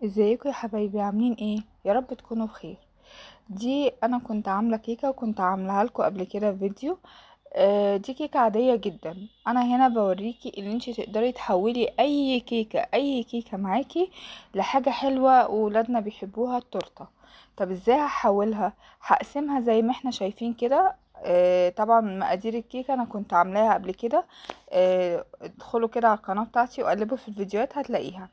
ازيكم يا حبايبي؟ عاملين ايه؟ يا رب تكونوا بخير. دي انا كنت عامله كيكة وكنت عاملاها لكم قبل كده في فيديو. دي كيكة عادية جدا. انا هنا بوريكي ان انتي تقدري تحولي اي كيكة معاكي لحاجة حلوة وولادنا بيحبوها، التورتة. طب ازاي هحولها؟ هقسمها زي ما احنا شايفين كده. طبعا مقادير الكيكه انا كنت عاملاها قبل كده. ادخلوا كده على القناة بتاعتي وقلبوا في الفيديوهات هتلاقيها.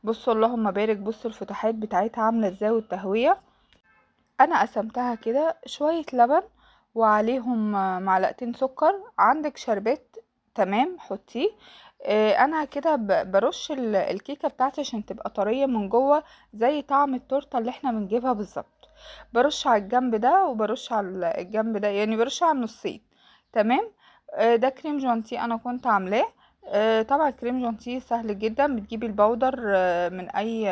بصوا اللهم بارك، بصوا الفتحات بتاعتها عامله ازاي والتهويه. انا قسمتها كده شوية لبن وعليهم معلقتين سكر، عندك شربات تمام حطيه. انا كده برش الكيكه بتاعتي عشان تبقى طرية من جوه زي طعم التورتة اللي احنا بنجيبها بالظبط. برش على الجنب ده وبرش على الجنب ده، يعني برش على النصين تمام. ده كريم جانتيه انا كنت عاملاه. طبعا كريم جانتيه سهل جدا، بتجيبي ال powder من اي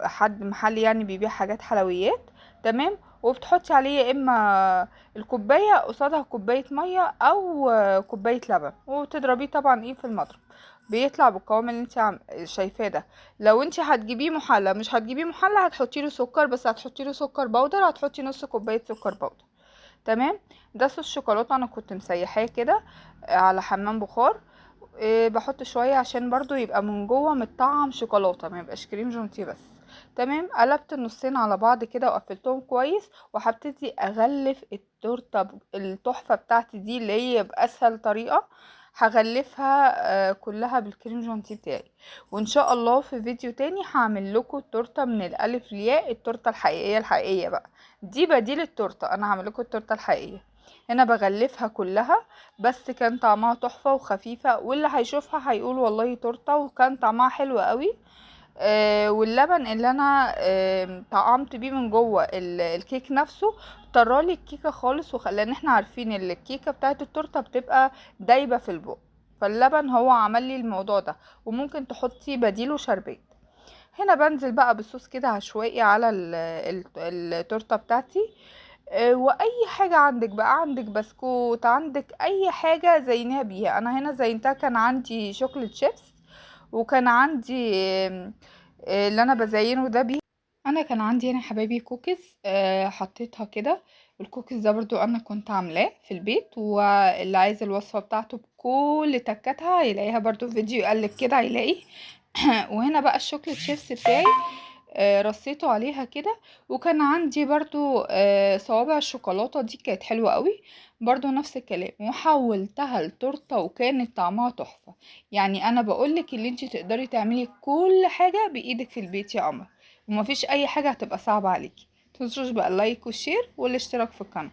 حد محل يعني بيبيع حاجات حلويات تمام، وبتحطي عليه يا اما الكوباية قصادها كوباية مية او كوباية لبن، وتضربيه طبعا في المضرب، بيطلع بالقوام اللي انت شايفاه ده. لو انت هتجيبيه محلى، مش هتجيبيه محلى هتحطي له سكر، بس هتحطي له سكر بودر، هتحطي نص كوباية سكر بودر تمام. ده صوص شوكولاتة انا كنت مسيحاه كده على حمام بخار. بحط شوية عشان برضو يبقى من جوه متطعم شوكولاتة، ما يبقاش كريم جونتي بس تمام. قلبت النصين على بعض كده وقفلتهم كويس، وهبتدي اغلف التورتة التحفة بتاعتي دي اللي هي باسهل طريقه. هغلفها كلها بالكريم جونتي بتاعي، وان شاء الله في فيديو تاني هعمل لكم التورتة من الالف للياء، التورتة الحقيقية الحقيقية بقى، دي بديل التورتة، انا هعمل لكم التورتة الحقيقية. هنا بغلفها كلها، بس كان طعمها تحفة وخفيفة، واللي هيشوفها هيقول والله تورته، وكان طعمها حلو قوي. واللبن اللي انا طعمت بيه من جوه الكيك نفسه طرالي الكيكه خالص، لان احنا عارفين ان الكيكه بتاعت التورتة بتبقى دايبه في البق، فاللبن هو عمل لي الموضوع ده. وممكن تحطي بديله شربات. هنا بنزل بقى بالصوص كده عشوائي على التورتة بتاعتي. واي حاجة عندك بقى، عندك بسكوت، عندك اي حاجة زينها بيها. انا هنا زينتها، كان عندي chocolate chips، وكان عندي اللي انا بزينة ده بيه. انا كان عندي هنا حبايبي كوكيز، حطيتها كده. الكوكيز ده برضو انا كنت عاملاه في البيت، واللي عايز الوصفة بتاعته بكل تكاتها هيلاقيها برضو في فيديو يقلب كده هيلاقيه. وهنا بقى ال chocolate chips بتاعي، رصيته عليها كده. وكان عندي برضو صوابع الشوكولاتة دي كانت حلوة قوي برضو نفس الكلام، وحولتها لتورتة وكانت طعمها تحفة. انا بقولك اللي انتي تقدري تعملي كل حاجة بايدك في البيت يا قمر، ومفيش اي حاجة هتبقى صعبة عليكي. متنسوش بقى ال like وال share والاشتراك في القناة.